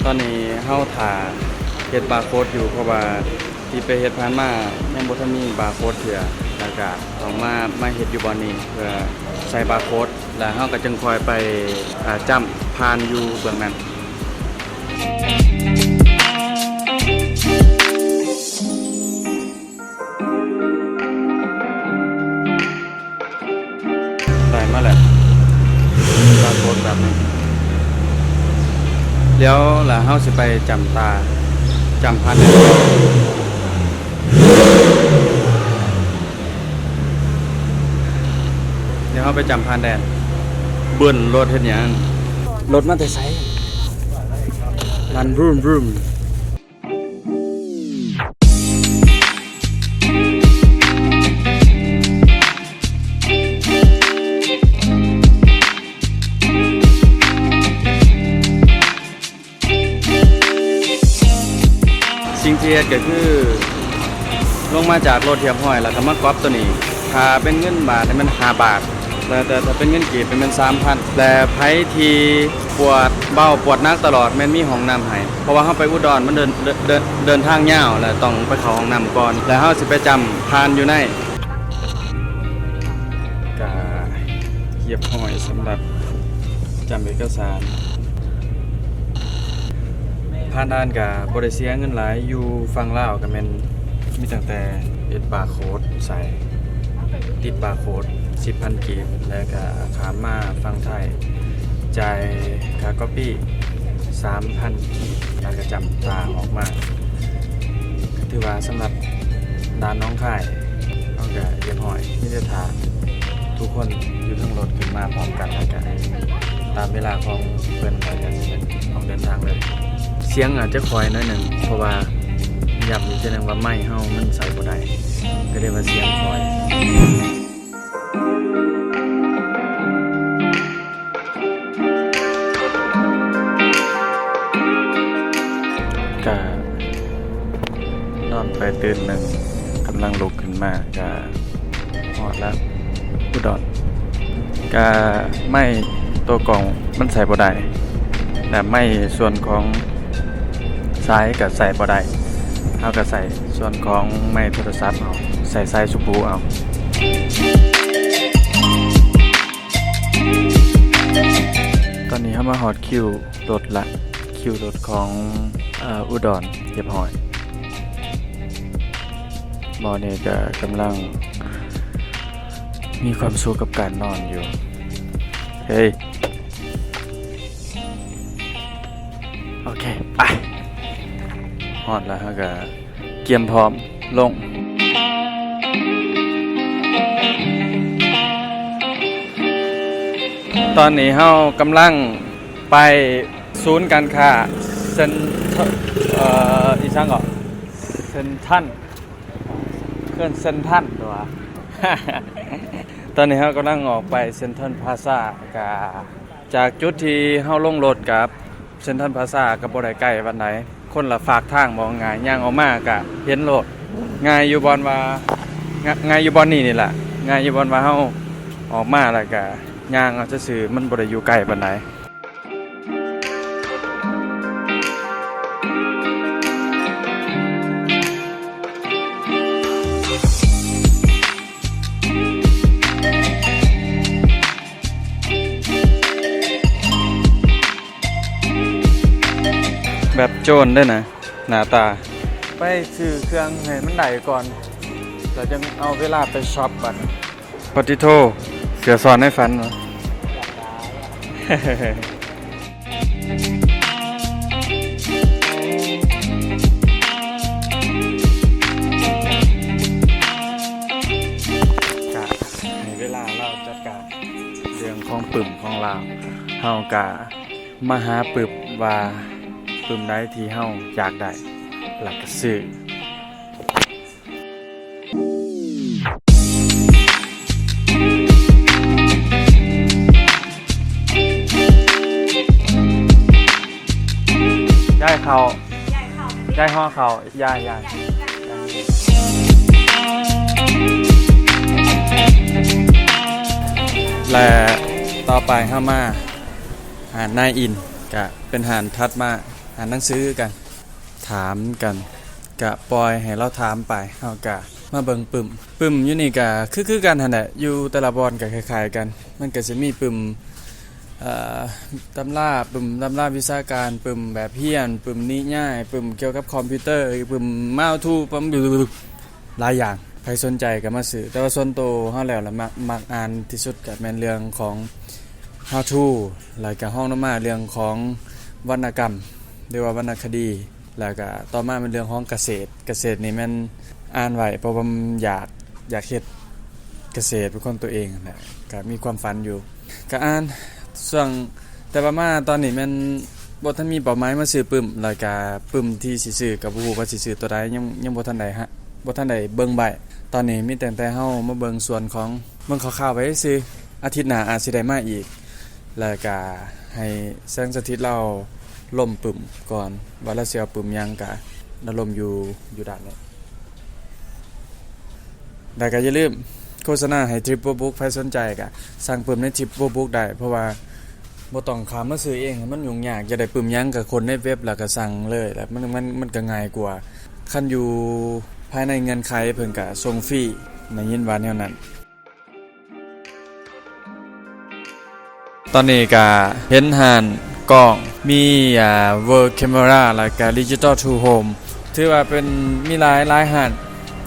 ຕອນນີ້ເຮົາຖ້າເຮັດບາໂຄດຢູ່ ເພາະວ່າທີ່ໄປເຮັດຜ່ານມາຍັງບໍ່ທັນມີບາໂຄດເທື່ອ ແລ້ວກະຕ້ອງມາ ມາເຮັດຢູ່ບ່ອນນີ້ເພື່ອໃສ່ບາໂຄດ ແລ້ວເຮົາກະຈຶ່ງຄ່ອຍໄປ ອາ ຈ້ຳຜ່ານຢູ່ເບື້ອງນັ້ນ. ໄດ້ມາແລ້ວ ບາໂຄດແບບນີ້ ແລ້ວລະເຮົາຊິໄປຈ້ຳຕາ ຈ້ຳຜ່ານແດນ ດຽວເຮົາໄປຈ້ຳຜ່ານແດນ. ເບິ່ນລົດເຮັດຫຍັງ? ລົດມາແຕ່ໃສ? ລັນບຣູມບຣູມ. ສິ່ງທີ່ເຮັດກໍຄື ລົງມາຈາກລົດຮຽບຮ້ອຍ ແລ້ວກໍມາກວັບໂຕນີ້. ຖ້າເປັນເງິນບາດນີ້ແມ່ນຫ້າບາດ ແຕ່ ແຕ່ຖ້າເປັນເງິນກີບນີ້ແມ່ນສາມພັນ. ແລະ ໃຜທີ່ປວດເບົາປວດໜັກຕະຫຼອດ ແມ່ນມີຫ້ອງນ້ຳໃຫ້ ເພາະວ່າເຮົາໄປອຸດອນ ມັນເດີນ ເດີນ ເດີນທາງຍາວ ແລະ ຕ້ອງໄປເຂົ້າຫ້ອງນ້ຳກ່ອນ ແລະ ເຮົາຊິໄປຈ້ຳຜ່ານຢູ່ໃນ ກະຮຽບຮ້ອຍສຳລັບຈ້ຳເອກະສານ. ຜ່ານດ່ານກະບໍ່ໄດ້ເສຍເງິນຫຼາຍ, ຢູ່ຝັ່ງລາວກະແມ່ນມີຕັ້ງແຕ່ເຮັດບາໂຄດໃສ່ ຕິດບາໂຄດ ສິບພັນກີບ ແລ້ວກະຂ້າມມາຝັ່ງໄທ ຈ່າຍຄ່າກ໋ອບປີ້ ສາມພັນກີບ ແລ້ວກະຈ້ຳຕາອອກມາ. ກະຖືວ່າສຳລັບດ່ານໜອງຄາຍ ເຮົາກະຮຽບຮ້ອຍ ມີແຕ່ຖ້າທຸກຄົນຢູ່ເທິງລົດຂຶ້ນມາພ້ອມກັນ ແລ້ວກະຕາມເວລາຂອງເພິ່ນ ແລ້ວກະຊິອອກເດີນທາງເລີຍ. ສຽງອາດຈະຄ່ອຍໜ້ອຍໜຶ່ງ ເພາະວ່າຢ້ຳອີກເທື່ອໜຶ່ງວ່າໄມເຮົາມັນໃຊ້ບໍ່ໄດ້ ກະເລີຍວ່າສຽງຄ່ອຍ. ກະນອນໄປຕື່ນໜຶ່ງ ກຳລັງລຸກຂຶ້ນມາ ກະຮອດແລ້ວ ອຸດອນ. ກະໄມໂຕກ້ອງມັນໃຊ້ບໍ່ໄດ້ ແລະ ໄມສ່ວນຂອງສາຍກະໃຊ້ບໍ່ໄດ້ ເຮົາກະໃຊ້ສ່ວນຂອງໄມໂທລະສັບເອົາ ໃຊ້ສາຍສຸພູເອົາ. ຕອນນີ້ເຮົາມາຮອດຄິວລົດລະ ຄິວລົດຂອງ ເອີ ອຸດອນຮຽບຮ້ອຍ. ໝໍນີ້ກະກຳລັງມີຄວາມສຸກກັບການນອນຢູ່. ເຮີ້ຍ ໂອເຄ ໄປ ຮອດແລ້ວ ເຮົາກະກຽມພ້ອມລົງ. ຕອນນີ້ເຮົາກຳລັງໄປສູນການຄ້າເຊັນ ເອີ ອີ່ຫຍັງເກາະ ເຊັນທັນ ເອີ້ນເຊັນທັນຕົວະ. ຕອນນີ້ເຮົາກຳລັງອອກໄປເຊັນທັນພາຊາ ກະຈາກຈຸດທີ່ເຮົາລົງລົດກັບ ເຊັນທັນພາຊາກະບໍ່ໄດ້ໃກ້ປານໃດ ຄົນລະຟາກທາງ ເວົ້າງ່າຍ ຍ່າງອອກມາກະເຫັນໂລດ. ງ່າຍຢູ່ບ່ອນວ່າ ງ່າຍຢູ່ບ່ອນນີ້ນີ້ລະ ງ່າຍຢູ່ບ່ອນວ່າເຮົາອອກມາແລ້ວກະຍ່າງເອົາຊື່ໆ ມັນບໍ່ໄດ້ຢູ່ໃກ້ປານໃດ. ແບບໂຈນເດ້ນະ ໜ້າຕາ. ໄປຊື້ເຄື່ອງໃຫ້ມັນໄດ້ກ່ອນ ແລ້ວຈັ່ງເອົາເວລາໄປຊັອບບັດ. ປະຕິໂທ ເສືອສອນໃນຝັນຫວາ. ກະໃຫ້ເວລາລາວຈັດການເລື່ອງຂອງປຶ້ມຂອງລາວ ເຮົາກະມາຫາປຶ້ມວ່າປຶ້ມໃດທີ່ເຮົາຢາກໄດ້ ແລ້ວກະຊື້. ຍ້າຍເຂົ້າ ຍ້າຍຫໍເຂົ້າ ຍ້າຍ ຍ້າຍ ຍ້າຍ ຍ້າຍ. ໄປເຮົາມາຮ້ານນາຍອິນ ກະເປັນຮ້ານຖັດມາ ຮ້ານໜັງສືຄືກັນ ຖາມກັນ ກະປ່ອຍໃຫ້ລາວຖາມໄປ ເຮົາກະມາເບິ່ງປຶ້ມ. ປຶ້ມຢູ່ນີ້ກະຄື ຄືກັນຫັ້ນແຫຼະ ຢູ່ແຕ່ລະບ່ອນກະຄ້າຍໆກັນ ມັນກະຊິມີປຶ້ມ ເອີ ຕຳລາ ປຶ້ມຕຳລາວິຊາການ ປຶ້ມແບບຮຽນ ປຶ້ມນິຍາຍ ປຶ້ມກ່ຽວກັບຄອມພິວເຕີ ປຶ້ມ How to ປຶ້ມ ຫຼາຍຢ່າງ ໃຜສົນໃຈກໍມາຊື້. ແຕ່ວ່າສ່ວນໂຕເຮົາແລ້ວລະ ມັກ ມັກອ່ານທີ່ສຸດກໍແມ່ນເລື່ອງຂອງ How to ແລ້ວກໍຮອງລົງມາເລື່ອງຂອງວັນນະກຳ ຫຼືວ່າວັນນະຄະດີ ແລ້ວກໍຕໍ່ມາແມ່ນເລື່ອງຂອງກະເສດ. ກະເສດນີ້ແມ່ນອ່ານໄວ້ ເພາະວ່າຢາກ ຢາກເຮັດກະເສດເປັນຂອງຕົວເອງຫັ້ນແຫຼະ ກໍມີຄວາມຝັນຢູ່ ກະອ່ານຊ່ວງ ແຕ່ວ່າມາຕອນນີ້ແມ່ນບໍ່ທັນມີເປົ້າໝາຍມາຊື້ປຶ້ມ ແລ້ວກະປຶ້ມທີ່ຊິຊື້ກະບໍ່ຮູ້ວ່າຊິຊື້ຕົວໃດ ຍັງ ຍັງບໍ່ທັນໄດ້ ບໍ່ທັນໄດ້ເບິ່ງໄວ້. ຕອນນີ້ມີແຕ່ ແຕ່ເຮົາມາເບິ່ງສ່ວນຂອງ ເບິ່ງຄ່າວໆໄວ້ຊື່ ອາທິດໜ້າອາດຊິໄດ້ມາອີກ ແລ້ວກະໃຫ້ແສງສະຖິດລາວລົມປຶ້ມກ່ອນ ວ່າລາວຊິເອົາປຶ້ມຫຍັງ ກະລາວລົມຢູ່ ຢູ່ດ້ານນີ້. ແລ້ວກໍຢ່າລືມໂຄສະນາໃຫ້ Triple Book ໃຜສົນໃຈກໍສັ່ງປຶ້ມໃນ Triple Book ໄດ້ ເພາະວ່າບໍ່ຕ້ອງຂ້າມມາຊື້ເອງ ມັນຫຍຸ້ງຍາກ. ຢາກໄດ້ປຶ້ມຫຍັງກໍຄົ້ນໃນເວັບ ແລ້ວກໍສັ່ງເລີຍ ແລ້ວມັນ ມັນ ມັນກໍງ່າຍກວ່າ. ຄັນຢູ່ພາຍໃນເງື່ອນໄຂ ເພິ່ນກໍສົ່ງຟຣີ ໄດ້ຍິນວ່າແນວນັ້ນ. ຕອນນີ້ກະເຫັນຮ້ານກ້ອງ ມີ ອ່າ World Camera ແລ້ວກະ Digital to Home ຖືວ່າເປັນ ມີຫຼາຍ ຫຼາຍຮ້ານ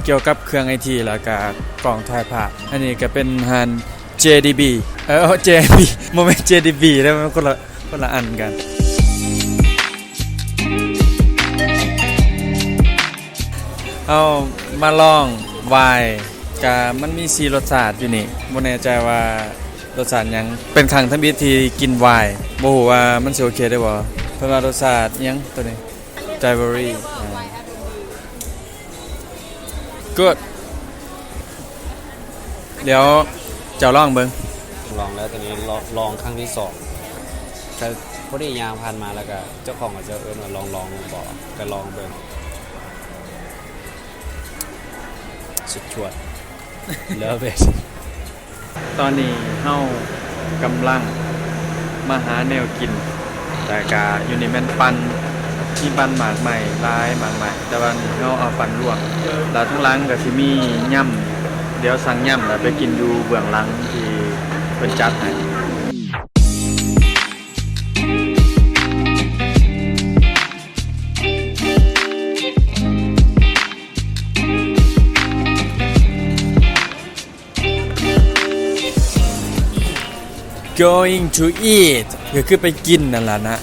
ກ່ຽວກັບເຄື່ອງໄອທີ ແລ້ວກະກ້ອງຖ່າຍພາບ. ອັນນີ້ກະເປັນຮ້ານ JDB ເອີ JDB ບໍ່ແມ່ນ JDB ເດີ້ ມັນຄົນລະ ຄົນລະອັນກັນ. ເຮົາມາລອງວາຍ ກະມັນມີສີ່ລົດຊາດຢູ່ນີ້ ບໍ່ແນ່ໃຈວ່າລົດຊາດຫຍັງ ເປັນຄັ້ງທຳອິດທີ່ກິນວາຍ ບໍ່ຮູ້ວ່າມັນຊິໂອເຄໄດ້ບໍ່. ເພິ່ນວ່າລົດຊາດຫຍັງໂຕນີ້ ໄດເວີຣີ ກູດ ດຽວເຈົ້າລອງເບິ່ງ. ລອງແລ້ວ ຕອນນີ້ລອງ ລອງຄັ້ງທີສອງ ກະພໍດີຍ່າງຜ່ານມາ ແລ້ວກະເຈົ້າຂອງເຂົາເຈົ້າເອີ້ນວ່າ ລອງ ລອງເບິ່ງບໍ່ ກະລອງເບິ່ງ. ສຸດຈວດ Love it. ຕອນນີ້ເຮົາກຳລັງມາຫາແນວກິນ ແລ້ວກະຢູ່ນີ້ແມ່ນປັ່ນ ມີປັ່ນໝາກໄມ້ ຫຼາຍໝາກໄມ້ ແຕ່ວ່ານີ້ເຮົາເອົາປັ່ນລວກ ແລ້ວທາງຫຼັງກະຊິມີຍຳ ດຽວສັ່ງຍຳແລ້ວໄປກິນຢູ່ເບື້ອງຫຼັງທີ່ເພິ່ນຈັດໃຫ້. Going to eat ກໍຄືໄປກິນນັ້ນລະນະ.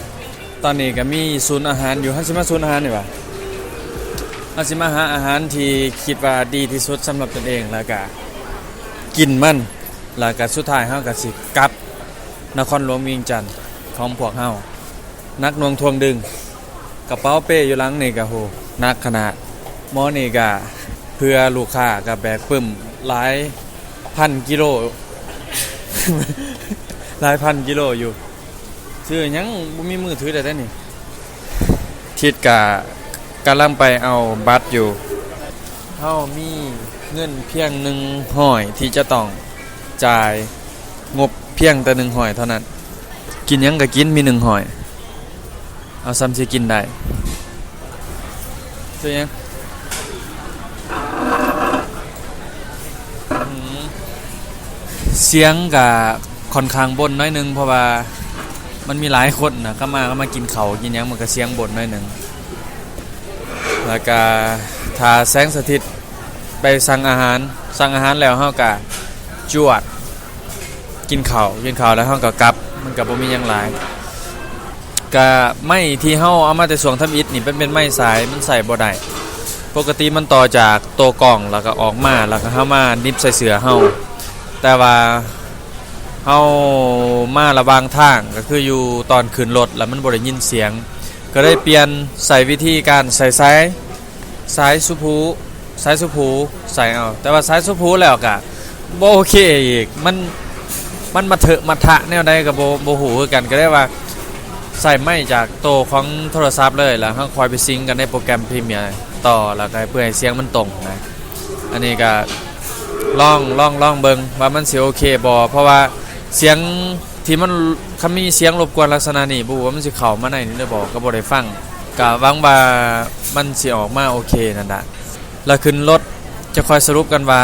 ຕອນນີ້ກໍມີສູນອາຫານຢູ່ ເຮົາຊິມາສູນອາຫານນີ້ຫວາ ເຮົາຊິມາຫາອາຫານທີ່ຄິດວ່າດີທີ່ສຸດສຳລັບຕົນເອງ ແລ້ວກະກິນມັນ ແລ້ວກະສຸດທ້າຍເຮົາກະຊິກັບນະຄອນຫຼວງວຽງຈັນຂອງພວກເຮົາ. ໜັກໜ່ວງຖ້ວງດຶງ ກະເປົາເປ້ຢູ່ຫຼັງນີ້ກະ ໂຫ ໜັກຂະໜາດ. ໝໍນີ້ກະເພື່ອລູກຄ້າ ກະແບກປຶ້ມຫຼາຍພັນກິໂລ ຫຼາຍພັນກິໂລຢູ່. ຖືຫຍັງ ບໍ່ມີມືຖືໄດ້ເດ້ນີ້. ທິດກະກຳລັງໄປເອົາບັດຢູ່. ເຮົາມີເງິນພຽງໜຶ່ງຮ້ອຍ ທີ່ຈະຕ້ອງຈ່າຍ ງົບພຽງແຕ່ໜຶ່ງຮ້ອຍເທົ່ານັ້ນ. ກິນຫຍັງກະກິນ ມີໜຶ່ງຮ້ອຍ ເອົາສ່ຳຊິກິນໄດ້. ຊື່ຫຍັງ? ອືມ ສຽງກະຂ້ອນຂ້າງບົນໜ້ອຍໜຶ່ງ ເພາະວ່າມັນມີຫຼາຍຄົນນະ ເຂົ້າມາ ເຂົ້າມາກິນເຂົ້າກິນຫຍັງ ມັນກະສຽງບົນໜ້ອຍໜຶ່ງ. ແລ້ວກະຖ້າແສງສະຖິດໄປສັ່ງອາຫານ ສັ່ງອາຫານແລ້ວເຮົາກະຈວດ ກິນເຂົ້າ ກິນເຂົ້າແລ້ວເຮົາກໍກັບ ມັນກໍບໍ່ມີຫຍັງຫຼາຍ. ກະໄມ້ທີ່ເຮົາເອົາມາແຕ່ຊ່ວງທຳອິດນີ້ ມັນເປັນໄມ້ສາຍ ມັນໃຊ້ບໍ່ໄດ້. ປົກກະຕິມັນຕໍ່ຈາກໂຕກ້ອງ ແລ້ວກໍອອກມາ ແລ້ວກໍເຮົາມາໜິບໃສ່ເສື້ອເຮົາ ແຕ່ວ່າເຮົາມາລະຫວ່າງທາງ ກໍຄືຢູ່ຕອນຂຶ້ນລົດ ແລ້ວມັນບໍ່ໄດ້ຍິນສຽງ ກໍເລີຍປ່ຽນໃຊ້ວິທີການໃຊ້ສາຍ ສາຍຊຸພູ ສາຍຊຸພູໃສ່ເອົາ ແຕ່ວ່າສາຍຊຸພູແລ້ວກະບໍ່ໂອເຄອີກ ມັນ ມັນມະເທາະມະທະແນວໃດກະບໍ່ ບໍ່ຮູ້ຄືກັນ ກະເລີຍວ່າໃຊ້ໄມ້ຈາກໂຕຂອງໂທລະສັບເລີຍ ແລ້ວເຮົາຄ່ອຍໄປຊິງກັນໃນໂປຣແກຣມພຣີເມຍຕໍ່ ແລ້ວກະເພື່ອໃຫ້ສຽງມັນຕົງນະ. ອັນນີ້ກະລອງ ລອງ ລອງເບິ່ງວ່າມັນຊິໂອເຄບໍ່ ເພາະວ່າສຽງ ທີ່ມັນ ຄັນມີສຽງລົບກວນລັກສະນະນີ້ ບໍ່ຮູ້ວ່າມັນຊິເຂົ້າມາໃນນີ້ຫຼືບໍ່ ກໍບໍ່ໄດ້ຟັງ. ກໍຫວັງວ່າມັນຊິອອກມາໂອເຄນັ້ນລະ ແລ້ວຂຶ້ນລົດຈະຄ່ອຍສະຫຼຸບກັນວ່າ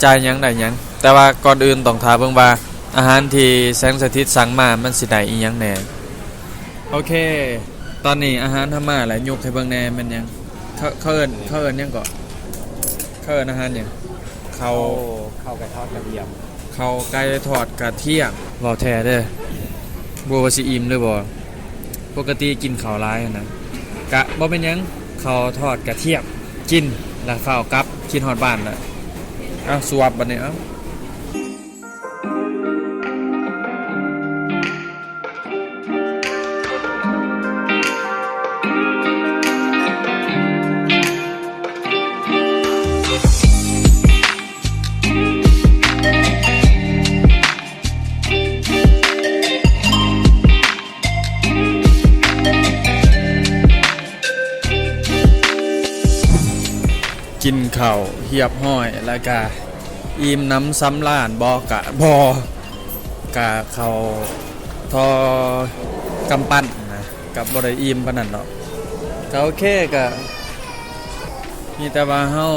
ຈ່າຍຫຍັງໄດ້ຫຍັງ. ແຕ່ວ່າກ່ອນອື່ນຕ້ອງຖ້າເບິ່ງວ່າອາຫານທີ່ແສງສະຖິດສັ່ງມາ ມັນຊິໄດ້ອີ່ຫຍັງແດ່. ໂອເຄ ຕອນນີ້ອາຫານເຮົາມາແລ້ວ ຍົກໃຫ້ເບິ່ງແດ່ ແມ່ນຫຍັງ? ເຂົາ ເຂົາເອີ້ນ ເຂົາເອີ້ນຫຍັງເກາະ? ເຂົາເອີ້ນອາຫານຫຍັງ? ເຂົ້າ ເຂົ້າ ເຂົ້າໄກ່ທອດກະທຽມ. ເຂົ້າໄກ່ທອດກະທຽມ. ເວົ້າແທ້ເດີ້ ບໍ່ວ່າຊິອີ່ມຫຼືບໍ່. ປົກກະຕິກິນເຂົ້າຫຼາຍຫັ້ນນະ. ກະບໍ່ເປັນຫຍັງ ເຂົ້າທອດກະທຽມ ກິນແລ້ວຟ້າວກັບ ຄິດຮອດບ້ານແລ້ວ. ເອົາ ສວບບັດນີ້ ເອົາ. ກິນເຂົ້າຮຽບຮ້ອຍ ແລ້ວກະອີ່ມໜຳສຳລານບໍ? ກະບໍ່ ກະເຂົ້າທໍ່ກຳປັ້ນນະ ກະບໍ່ໄດ້ອີ່ມປານນັ້ນດອກ. ກະໂອເຄ ກະມີແຕ່ວ່າເຮົາ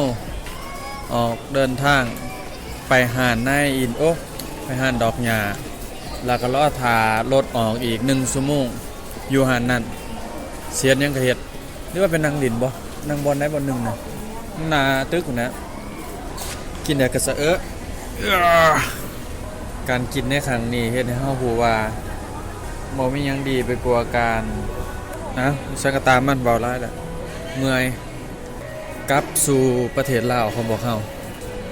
ອອກເດີນທາງໄປຮ້ານນາຍອິນ ໂອ ໄປຮ້ານດອກຫຍ້າ ແລ້ວກະລໍຖ້າລົດອອກອີກໜຶ່ງຊົ່ວໂມງ ຢູ່ຮ້ານນັ້ນ. ຊິເຮັດຫຍັງກະເຮັດ. ຫຼືວ່າໄປນັ່ງຫຼິ້ນບໍ່? ນັ່ງບ່ອນໃດບ່ອນໜຶ່ງນະ ໜ້າຕຶກພຸ້ນນະ. ກິນແລ້ວກະສະເອາະ. ການກິນໃນຄັ້ງນີ້ເຮັດໃຫ້ເຮົາຮູ້ວ່າບໍ່ມີຫຍັງດີໄປກວ່າການ ນະ ສັງກະຕາມມັນ ເວົ້າຫຼາຍແລ້ວ ເມື່ອຍ. ກັບສູ່ປະເທດລາວຂອງພວກເຮົາ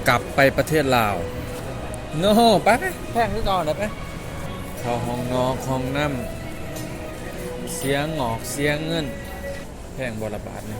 ກັບໄປປະເທດລາວ. ໂນ ໄປ ໄປ ແພງຄືເກົ່າແຫຼະ ໄປ. ເຂົ້າຫ້ອງນອກຫ້ອງນ້ຳ ເສຍງອອກເສຍງເງິນ. ແພງບໍ່ລະບາດນີ້?